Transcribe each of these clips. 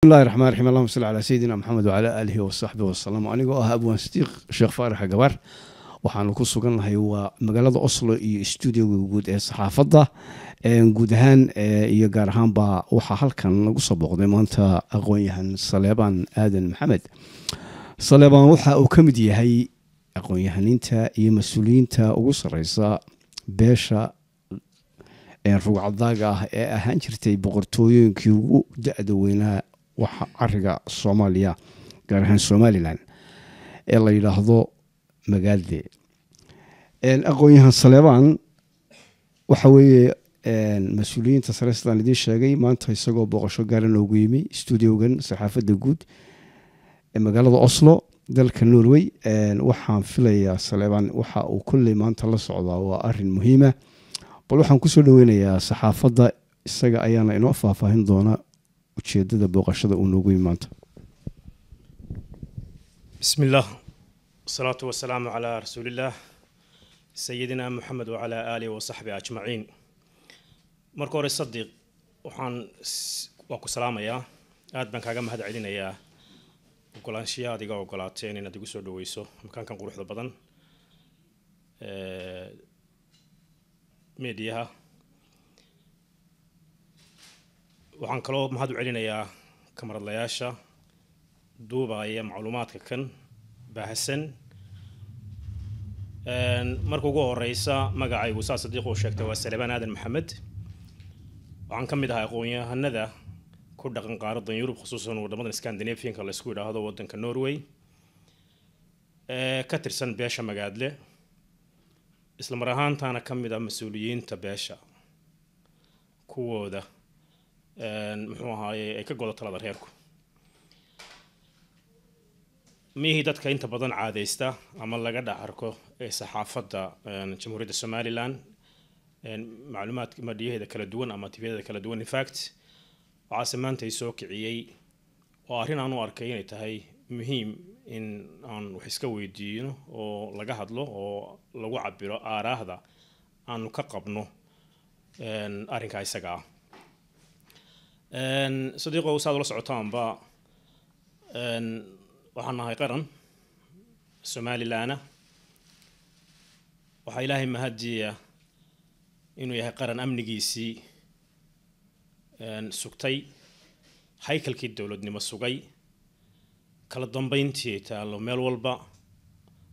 Bismillahi raxmaan raxiim. Allahuma salli calaa sayidina Maxamed wacalaa aalihi wasaxbihi wasalam. Anigoo ah Abwaan Sidiiq Sheekh Faarax Gabar, waxaanu ku sugannahay waa magaalada Oslo iyo stuudioga guud ee saxaafadda guud ahaan iyo gaar ahaanba. Waxaa halkan lagu soo booqday maanta aqoon-yahan Saleebaan Aadan Maxamed. Saleebaan waxa uu ka mid yahay aqoon-yahaniinta iyo mas-uuliyiinta ugu sareysa beesha rugcadaaga ah ee ahaan jirtay boqortooyooyinkii ugu da-da weynaa waxa cariga Soomaaliya, gaar ahaan Somalilan, ee la yidhaahdo Magaalde. Aqoon-yahan Saleebaan waxa weeye mas-uuliyiinta sare sidaan idiin sheegay. Maanta isagoo booqasho gaara noogu yimi studiogan saxaafadda guud ee magaalada Oslo, dalka Norway. Waxaan filayaa Saleebaan waxa uu kolley maanta la socdaa waa arin muhiima. Bal waxaan kusoo dhaweynayaa saxaafadda, isaga ayaana inoo faahfaahin doona ujeedada booqashada uu noogu yimi maanta. بسم الله والصلاة والسلام على رسول الله سيدنا محمد وعلى آله وصحبه أجمعين. Marka hore, Sadiiq, waxaan waa ku salaamayaa, aad baan kaaga mahad celinayaa ogolaanshiya aad iga ogolaateen inaad igu soo dhaweyso makaankan quruxda badan meediyaha. Waxaan kaloo mahad u celinayaa kamaradlayaasha duubaya macluumaadka kan baahsan. Marka ugu horeysa, magacaygu saa Sadiiq uu sheegtay waa Salebaan Aadan Maxamed. Waxaan ka mid ahaa aqoon-yahanada ku dhaqan qaaradan Yurub, khusuusan wadamadan Scandinavianka la isku yidhaahdo, wadanka Norway, ee ka tirsan beesha Magaadle, isla mar ahaantaana ka mid ah mas-uuliyiinta beesha kuwooda muxuu ahaaye ay ka godo talada reerku. Mihii dadka inta badan caadeysta ama laga dhex arko ee saxaafadda Jamhuuriyadda Somaliland, macluumaadka madhiyaheeda kala duwan ama tifyadeeda kala duwan. In fact, waxaase maanta ay soo kiciyey oo arrin aan u arkay inay tahay muhiim in aan wax iska weydiino oo laga hadlo oo lagu cabiro aaraahda aanu ka qabno arrinkaa isaga ah. Sadiiqow, saad ula socotaanba, waxaan nahay qaran Somalilanna. Waxaa Ilaahay mahadiya inuu yahay qaran amnigiisii sugtay, haykalkii dowladnimo sugay, kala dambeyntii taallo, meel walba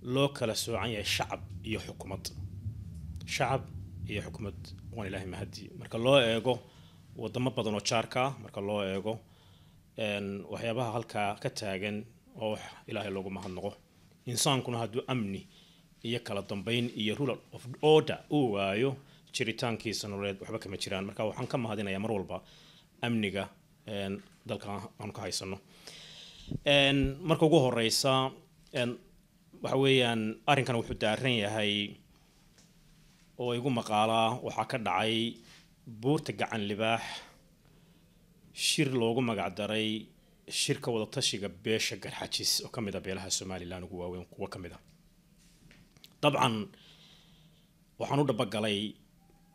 loo kala soocan yahay shacab iyo xukumad, shacab iyo xukumad. Waan Ilaahay mahadiya marka loo eego wadamo badan oo jaarka ah, marka loo eego waxyaabaha halkaa ka taagan oo wax Ilaahay loogu mahadnaqo. Insaankuna hadduu amni iyo kala dambeyn iyo rule of order uu waayo, jiritaankiisa nololeed waxba kama jiraan. Marka waxaan ka mahadinayaa mar walba amniga dalka aanu ka haysano. Marka ugu horeysa, waxa weeyaan arrinkan wuxuu daaran yahay oo igu maqaalaa waxaa ka dhacay buurta Gacan Libaax shir loogu magac daray shirka wadatashiga beesha Garxajis, oo ka mid a beelaha Somalilan ugu waaweyn kuwo ka mid a. Dabcan waxaan u dhabagalay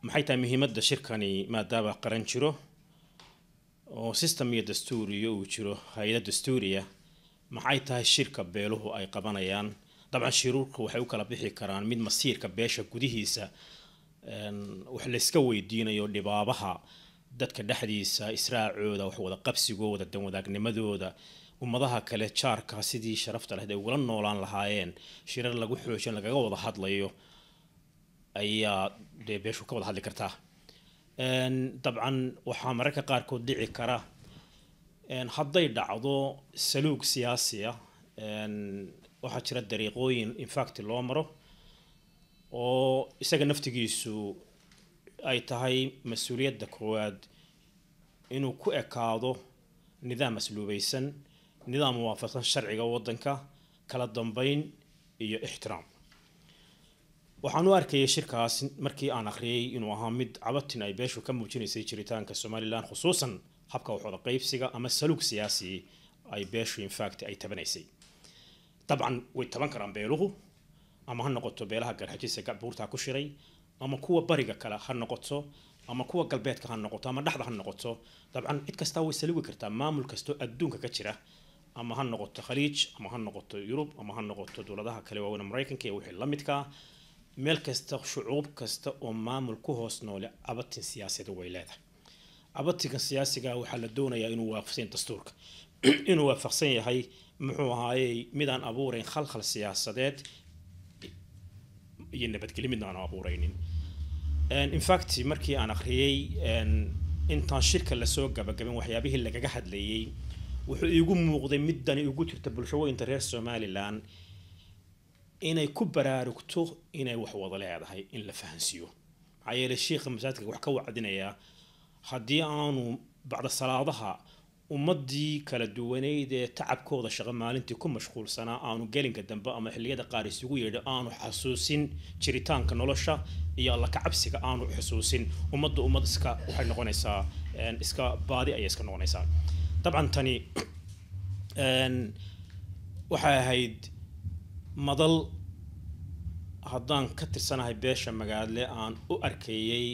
maxay tahay muhiimadda shirkani, maadaama qaran jiro oo system iyo dastuuriyo uu jiro, hay-ada dastuuriya, maxay tahay shirka beeluhu ay qabanayaan? Dabcan shiruurku waxay u kala bixi karaan mid masiirka beesha gudihiisa wax layska weydiinayo, dhibaabaha dadka dhexdiisa, israacooda, wax wada qabsigooda, danwadaagnimadooda, ummadaha kale jaarka sidii sharafta leh ay ugula noolaan lahaayeen, shirar lagu xoojin lagaga wada hadlayo ayaa dee beeshu ka wada hadli kartaa. Dabcan waxaa mararka qaarkood dhici kara, hadday dhacdo saluug siyaasi ah, waxaa jira dariiqooyin infact loo maro oo isaga naftigiisu ay tahay mas-uuliyadda koowaad inuu ku ekaado nidaam asluubaysan, nidaam muwaafaqsan sharciga waddanka, kala dambeyn iyo ixtiraam. Waxaan u arkayay shirkaas markii aan akhriyay inuu ahaa mid cabatin ay beeshu ka muujinaysay jiritaanka Somalilan, khusuusan habka wax wada qaybsiga, ama saluug siyaasi ay beeshu infact ay tabanaysay. Dabcan way taban karaan beeluhu, ama ha noqoto beelaha Garxajisa buurtaa ku shiray ama kuwa bariga kale ha noqoto Ama kuwa galbeedka ha noqoto ama dhexda ha noqoto, dabcan cid kastaa way salugi kartaa. Maamul kastoo adduunka ka jira, ama ha noqoto Khaliij, ama ha noqoto Yurub, ama ha noqoto dowladaha kale waaweyn, Maraykanka iyo wixii la midka, meel kasta, shucuub kasta oo maamul ku hoos noole cabatin siyaasadeed way leedahay. Cabatinka siyaasiga waxaa la doonayaa inuu waafaqsan dastuurka, inuu waafaqsan yahay, muxuu ahaayey, midaan abuurayn khalkhal siyaasadeed iyo nabadgelyo midna aan abuuraynin. In fact, markii aan akhriyey intaan shirka lasoo gabagabin waxyaabihii lagaga hadlayey, wuxuu iigu muuqday midani ugu jirta bulshooyinka reer Somaliland inay ku baraarugto inay wax wada leedahay, in la fahansiiyo. Maxaa yeelay, shiikha masaajidka wax ka wacdinayaa haddii aanu bacda salaadaha ummadii kala duwaneyd ee tacabkooda shaqo maalintii ku mashquulsanaa aanu gelinka dambe ama xilliyada qaar isugu yeedho, aanu xasuusin jiritaanka nolosha iyo Alla kacabsiga aanu xusuusin, ummaddu ummad iska waxay noqonaysaa iska baadi ayay iska noqonaysaa. Dabcan tani waxay ahayd madal haddaan ka tirsanahay beesha Magaadle aan u arkayay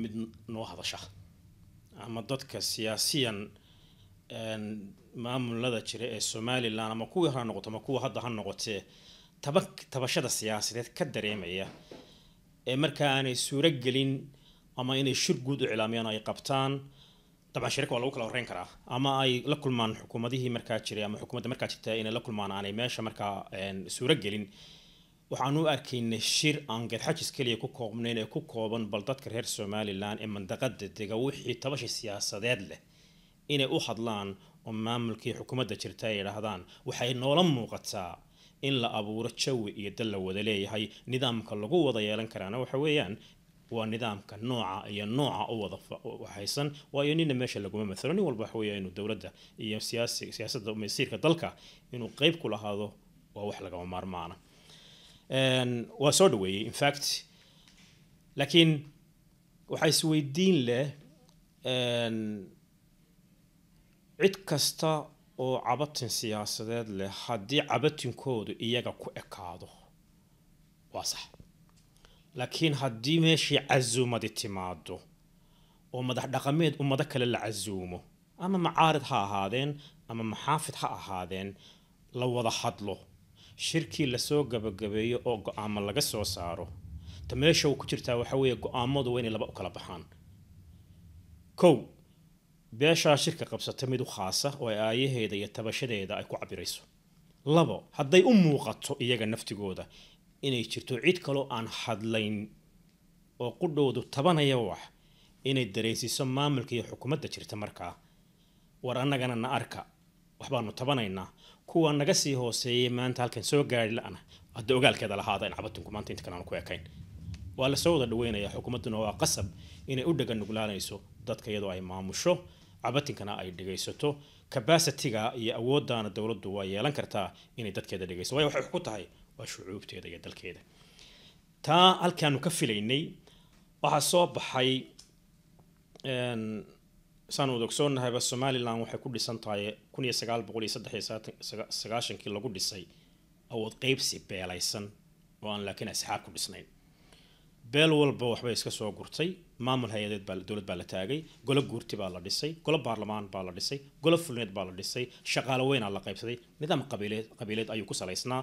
mid noo hadasha, ama dadka siyaasiyan maamulada jira ee Somaliland, ama kuwii hore ha noqoto ama kuwa hadda ha noqotee, taba tabashada siyaasadeed ka dareemaya ee marka aanay suuro gelin ama inay shir guud u iclaamiyaan ay qabtaan. Dabcan shirka waa lagu kala horreyn karaa, ama ay la kulmaan xukuumadihii markaa jiray ama xukuumadda markaa jirta inay la kulmaan aanay meesha markaa suuro gelin. Waxaan u arkaynay shir aan Garxajis keliya ku koobnayn ee ku kooban bal dadka reer Somaliland ee mandaqada dega wixii tabasha siyaasadeed leh inay u hadlaan oo maamulkii xukuumadda jirta ay yidhaahdaan waxay noola muuqataa in la abuuro jawi iyo dal la wada leeyahay. Nidaamka lagu wada yeelan karaana waxa weeyaan waa nidaamka nooca iyo nooca u wada waxaysan, waayo nina meesha laguma mathalo. Nin walba waxa weeya inuu dowladda iyo siyaasi siyaasadda masiirka dalka inuu qeyb ku lahaado waa wax lagama maarmaana. Waa soo dhaweeyey in fact, laakiin waxaa isweydiin leh, cid kasta oo cabatin siyaasadeed leh haddii cabatinkoodu iyaga ku ekaado waa sax, laakiin haddii meeshii casuumadi timaado oo madax dhaqameed ummado kale la casuumo, ama macaarid ha ahaadeen ama maxaafid ha ahaadeen, la wada hadlo, shirkii lasoo gabagabeeyo oo go-aamo laga soo saaro, ta meesha ku jirtaa waxa weeye go-aamadu waa inay laba u kala baxaan. Kow, beeshaa shirka qabsata mid u khaasa oo ay aayaheeda iyo tabashadeeda ay ku cabirayso. Labo, hadday u muuqato iyaga naftigooda inay jirto cid kaloo aan hadlayn oo qudhoodu tabanaya wax, inay dareensiiso maamulka iyo xukuumadda jirta markaa: war annagana na arka, waxbaanu tabanaynaa. Kuwa naga sii hooseeyay maanta halkan soo gaari la'ana hadda ogaalkeeda lahaada in cabatinku maanta inta kale aanu ku ekayn. Waa lasoo wada dhaweynayaa. Xukuumadduna waa qasab inay u dhaga nuglaanayso dadka iyadoo ay maamusho, cabatinkana ay dhegaysato. Capacity-ga iyo awooddaana dowladdu waa yeelan kartaa inay dadkeeda dhegayso, waayo waxay ku tahay waa shucuubteeda iyo dalkeeda. Taa halkaanu ka filaynay waxaa soo baxay, saan wada ogsoonnahayba, Somaliland waxay ku dhisan tahay 1993-kii lagu dhisay awood qeybsi beelaysan oo aan laakiin asxaab ku dhisnayn. Beel walba waxbay iska soo gurtay. Maamul hay-adeed baa dowlad baa la taagay, golo guurti baa la dhisay, golo baarlamaan baa la dhisay, golo fulineed baa la dhisay, shaqaale weynaa la qaybsaday. Nidaam qabiileed qabiileed ayuu ku salaysnaa.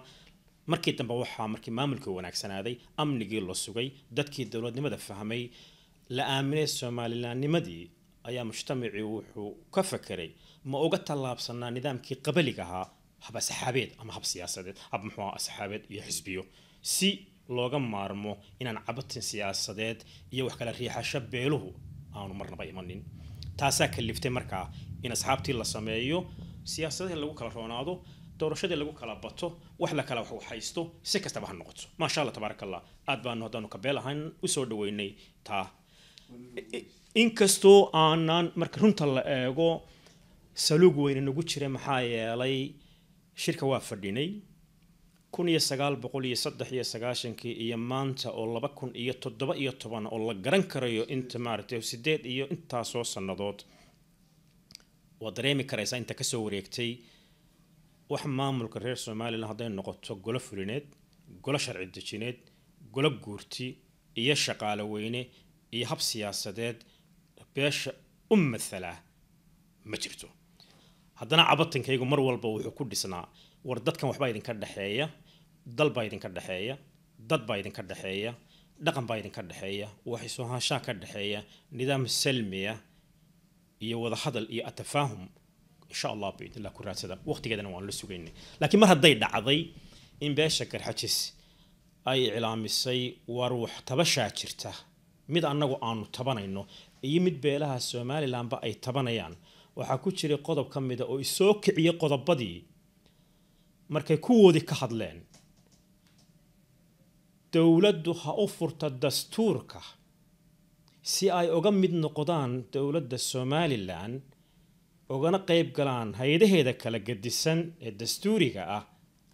Markii dambe waxaa markii maamulkii wanaagsanaaday, amnigii la sugay, dadkii dowladnimada fahmay, la aaminay Somalilandnimadii, ayaa mujtamacii wuxuu ka fakeray ma uga tallaabsanaa nidaamkii qabaliga ahaa hab asxaabeed ama hab siyaasadeed, hab muxuu ahaa asxaabeed iyo xisbiyo, si looga maarmo inaan cabatin siyaasadeed iyo wax kala riixasho beeluhu aanu marnaba imanin. Taasaa kaliftay markaa in asxaabtii la sameeyo, siyaasadihii lagu kala roonaado, doorashadii lagu kala bato, wax la kala haysto, si kastaba ha noqoto. Maasha Allah, tabaaraka Allah, aad baanu haddaanu kabeel ahaan usoo dhaweynay taa, inkastoo aanan marka runta la eego saluug weyne nagu jira. Maxaa yeelay, shirka waa fadhinay 1993-kii iyo maanta oo 2017 oo la garan karayo inta maaragtay sideed iyo intaasoo sannadood, waa dareemi karaysaa inta kasoo wareegtay. Wax maamulka reer Somaliland hadday noqoto golo fulineed, golo sharci dejineed, golo guurti iyo shaqaale weyne iyo hab siyaasadeed beesha u mathala ma jirto. Haddana cabatankaygu mar walba wuxuu ku dhisnaa, war dadkan waxbaa idinka dhexeeya, dal baa idinka dhexeeya, dad baa idinka dhexeeya, dhaqan baa idinka dhexeeya, wax isu ahaanshaha ka dhexeeya, nidaam salmiya iyo wadahadal iyo atafaahum insha Allah biidnillah ku raadsada. Waqtigeedana waan la sugaynay. Laakiin mar hadday dhacday in beesha Garxajis ay iclaamisay war wax tabashaa jirta, mid annagu aanu tabanayno iyo mid beelaha Somalilandba ay tabanayaan, waxaa ku jiray qodob ka mida oo isoo kiciyay qodobadii markay kuwoodii ka hadleen: dowladdu ha u furta dastuurka si ay uga mid noqdaan dowladda Somaliland, ugana qayb galaan hay-adaheeda kala gedisan ee dastuuriga ah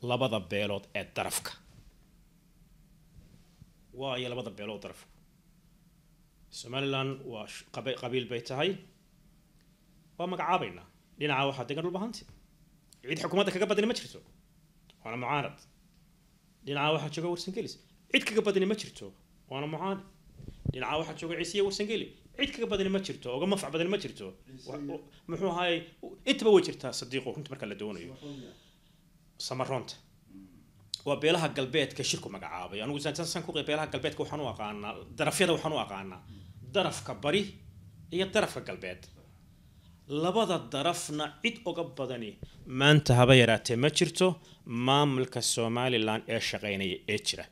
labada beelood ee darafka. Waayo labada beelood darafku Somaliland waa qabiil bay tahay, waa magacaabaynaa. Dhinaca waxaa degan Dhulbahanti, cid xukuumadda kaga badani ma jirto, waana mucaarad. Dhinaca waxaa jooga Warsangelis, cid kaga badani ma jirto, waana mucaarad. Dhinaca waxaa jooga Ciisiya Warsangeli, cid kaga badani ma jirto, oga manfac badani ma jirto. Muxuu ahaayey, intaba way jirtaa sadiiqo. Runta marka la doonayo, Samaroonta waa beelaha galbeedka shirku magacaabay. Anigu san ku beelaha galbeedka waxaan u aqaanaa, darafyada waxaan u aqaanaa darafka bari iyo darafka galbeed. Labada darafna cid oga badani maanta haba yaraatee ma jirto maamulka Somaliland ee shaqaynaya ee jira.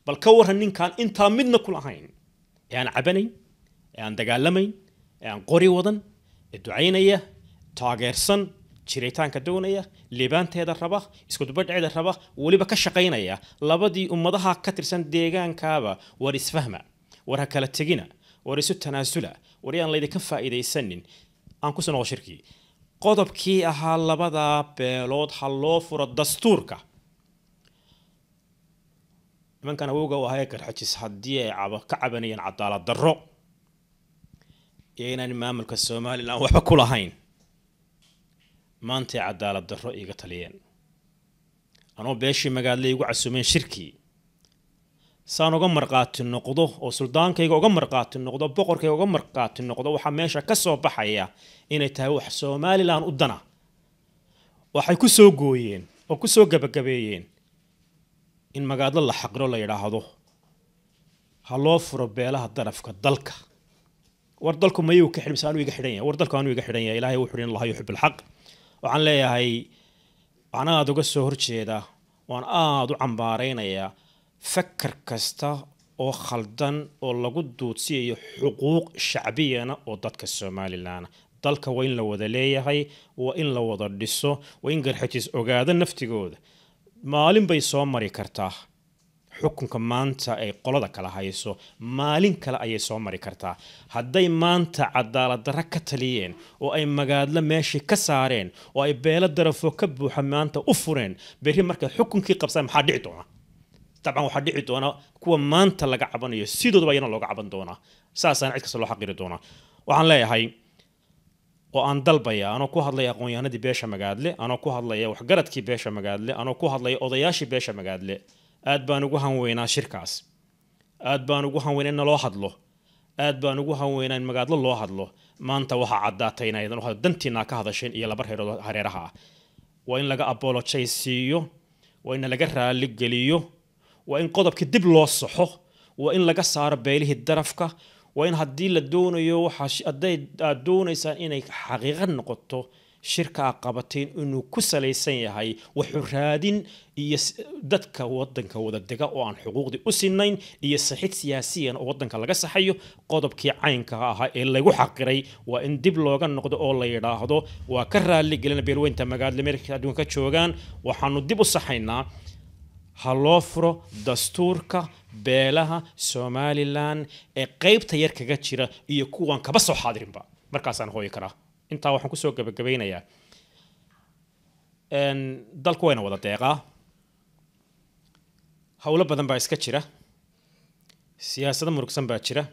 Bal ka warran ninkaan intaa midna ku lahayn, ee aan cabanayn, ee aan dagaalamayn, ee aan qori wadan, ee ducaynaya, taageersan jiritaanka, doonaya liibaanteeda, raba iskudubadhceeda, raba weliba ka shaqaynaya labadii ummadaha ka tirsan deegaankaaba: war isfahma, war ha kala tegina, war isu tanaasula, war yaan laydinka faa'iidaysanin. Aan kusoo noqo shirkii, qodobkii ahaa labadaa beelood ha loo furo dastuurka. Nimankan awowga u ahaa ee Garxajis haddii ay ka cabanayeen cadaalad darro iyo inaan maamulka Somaliland waxba ku lahayn, maantay cadaalad darro iiga taliyeen. Anoo beeshii Magaadle igu casumeen shirkii, saan uga marqaati noqdo oo suldaankayga uga marqaati noqdo, boqorkayga uga marqaati noqdo, waxaa meesha ka soo baxaya inay tahay wax Somaliland u dana. Waxay ku soo gooyeen oo ku soo gabagabeeyeen in Magaadlo la xaqiro, la yidhaahdo ha loo furo beelaha darafka dalka. War dalku mayuu ka xidhan mise anuu iga xidhan yahay? War dalku anuu iga xidhan yahay. Ilaahay wuxuu in Allaha yuxibbu alxaq. Waxaan leeyahay, waxaan aada uga soo horjeedaa, waan aada u cambaaraynayaa fakar kasta oo khaldan oo lagu duudsiyayo xuquuq shacbiyana oo dadka Somaliland. Dalka waa in la wada leeyahay, waa in la wada dhiso, waa in Garxajis ogaado naftigooda maalin bay soo mari kartaa xukunka maanta ay qolada kala hayso, maalin kale ayay soo mari kartaa. Hadday maanta cadaalad darro ka taliyeen oo ay Magaadlo meeshii ka saareen oo ay beelo darafo ka buuxa maanta u fureen, berri markay xukunkii qabsaan maxaa dhici doona? Dabcan waxaa dhici doona kuwa maanta laga cabanayo sidoodaba iyana looga caban doonaa, saasaana cid kasta loo xaqiri doonaa. Waxaan leeyahay oo aan dalbaya, anoo ku hadlaya aqoon-yahanadii beesha Magaadle, anoo ku hadlaya waxgaradkii beesha Magaadle, anoo ku hadlaya odayaashii beesha Magaadle, aad baan ugu hanweynaa shirkaas, aad baan ugu hanweynaa in naloo hadlo, aad baan ugu hanweynaa in Magaadlo loo hadlo. Maanta waxaa caddaatay inaydan dantiinaa ka hadasheen iyo laba reerood hareeraha ah. Waa in laga apologize siiyo, waa in laga raali geliyo, waa in qodobkii dib loo saxo, waa in laga saaro beelihii darafka, waa in haddii la doonayo waxaa hadday aad doonaysaan inay xaqiiqo noqoto shirka aad qabateen inuu ku salaysan yahay waxu raadin iyo dadka wadanka wada dega oo aan xuquuqdii u sinayn iyo saxid siyaasiyan oo wadanka laga saxayo, qodobkii caynka ahaa ee lagu xaqiray waa in dib looga noqdo oo la yidhaahdo waa ka raali gelina beelweynta Magaadle meelka adduunka ka joogaan, waxaanu dib u saxaynaa, ha loo furo dastuurka beelaha Somaliland ee qaybta yar kaga jira iyo kuwan kaba soo xaadirinba. Markaasaan hooyi karaa. Intaa waxaan kusoo gabagabeynayaa, dalku wayna wada deeqaa, howlo badan baa iska jira, siyaasado murugsan baa jira.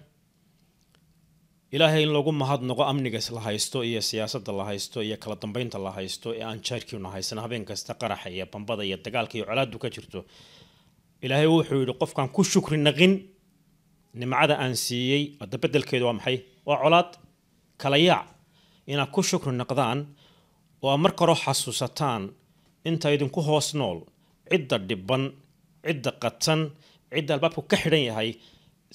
Ilaahay in lagu mahadnaqo amniga la haysto iyo siyaasadda la haysto iyo kala dambeynta la haysto ee aan jaarkiina haysan habeen kasta qaraxa iyo bambada iyo dagaalka iyo colaadu ka jirto. Ilaahay wuxuu yidhi qofkaan ku shukri naqin Nimcada aan siiyey hadda beddelkeedu waa maxay? Waa colaad, kala yaac. Inaad ku shukri noqdaan oo aad marka hore xasuusataan inta idinku hoos nool, cidda dhiban, cidda qatan, cidda albaabku ka xidhan yahay,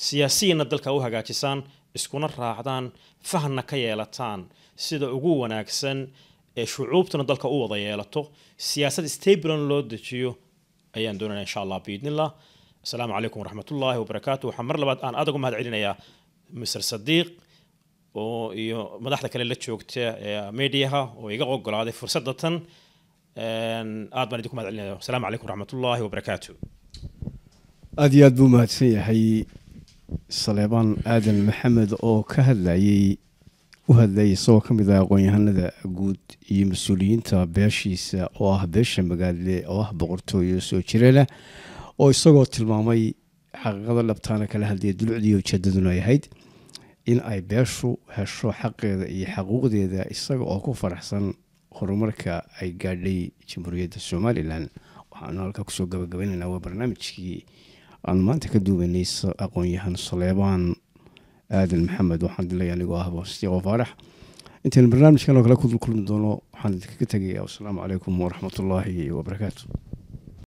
siyaasiyana dalka u hagaajisaan, iskuna raacdaan, fahanna ka yeelataan sida ugu wanaagsan ee shucuubtuna dalka u wada yeelato, siyaasad stablean loo dejiyo ayaan doonaya, insha Allah, biidnillah. Asalaamu calaykum waraxmatullaahi wabarakaatu. Waxaan mar labaad aan aad ugu mahad celinayaa Mr Sadiiq oo iyo madaxda kale la joogta ee mediaha oo iga ogolaaday fursadda tan. Aad baan idinku mahad celinaya. Asalaamu calaykum waraxmatullaahi wabarakaatu. Aada iyo aad buu mahadsan yahay Saleebaan Aadan Maxamed oo ka hadlayey, u hadlayay isagoo ka mid ah aqoon-yahanada guud iyo mas-uuliyiinta beeshiisa oo ah beesha Magaadle, oo ah boqortooyo soo jireena, oo isagoo tilmaamay xaqiiqada dhabtaana kala hadlaya dulucdii ujeedaduna ay ahayd in ay beeshu hesho xaqeeda iyo xaquuqdeeda, isaga oo ku faraxsan horumarka ay gaadhay Jamhuuriyadda Somalilan. Waxaanu halkaa kusoo gabagabaynaynaa waa barnaamijkii aan maanta ka duubanay aqoon-yahan Saleebaan Aadan Maxamed. Waxaan dilay anigoo ah Bostiqo Faarax. Intaynu barnaamijkan oo kale ku dul kulmi doono, waxaan idinkaga tegaya wasalaamu calaykum waraxmatullaahi wabarakaatu.